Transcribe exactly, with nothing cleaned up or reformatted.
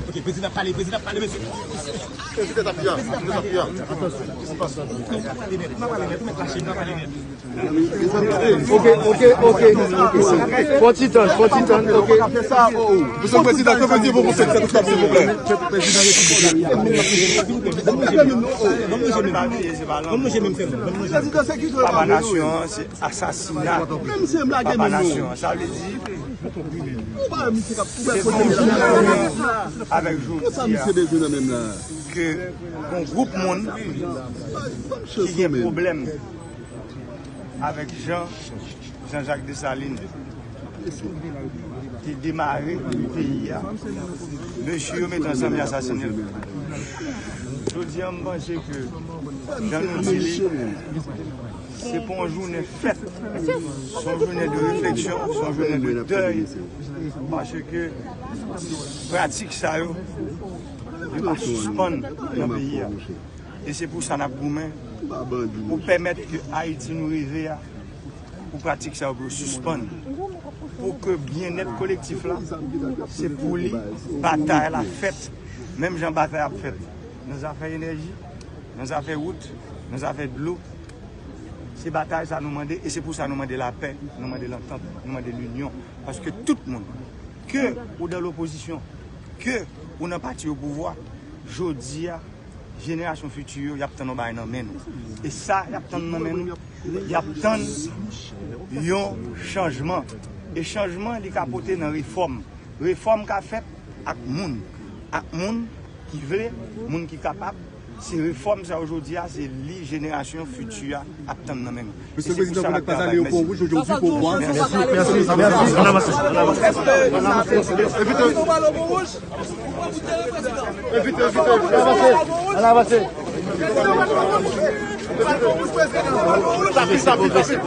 Ok, prezidan ap pale, prezidan ap pale, mesye. Prezidan ap pale, prezidan ap pale. Pale nèt, m ap pale nèt, m ap pale nèt. Ok, ok, ok. Fò ti tann, fò ti tann, ok. Mesye prezidan, ke Bondye bon konsèy sa tout ap, silvouplè. Papa nasyon an, se asasina. Papa nasyon an, sa vle di se konjikasyon avèk jodi a ke gon gwoup moun ki gen pwoblèm avèk Jean, Jean-Jacques Dessalines te demare peyi a. Mesye yo met ansanm, y asasinen l. Jodi a, m panse ke jan nou di li, se pa yon jounen fèt, se yon jounen de refleksyon, se yon jounen de dèy, paske pratik sa yo, yo pa sispann nan peyi a. E se pou sa n ap goumen pou pèmèt ke Ayiti nou reve a, pou pratik sa yo pou yo sispann, pou ke byennèt kolektif la, se pou li batay la fèt, menm jan batay ap fèt nan zafè enèji, nan zafè wout, nan zafè dlo. Se batay sa nou mande, e se pou sa nou mande lapè, nou mande lantant, nou mande linyon. Paske tout moun, ke ou nan lopozisyon, ke ou nan pati o pouvwa, jodi a, jenerasyon fiti yo, y ap tann yon bagay nan men nou. E sa y ap tann nan men nou, y ap tann yon chanjman. E chanjman, li ka pote nan refòm. Refòm ka fèt ak moun. Ak moun ki vle, moun ki kapab. Se refòm sa yo jodi a, se li jenerasyon fiti a ap tann nan men nou. Mesye Prezidan, vous n'êtes pas allé au Pont Rouge aujourd'hui, pourquoi? Merci, merci, merci. Ann avanse, ann avanse, ann avanse. Evite, evite, evite, ann avanse. Ann avanse. Tapis, tapis, tapis.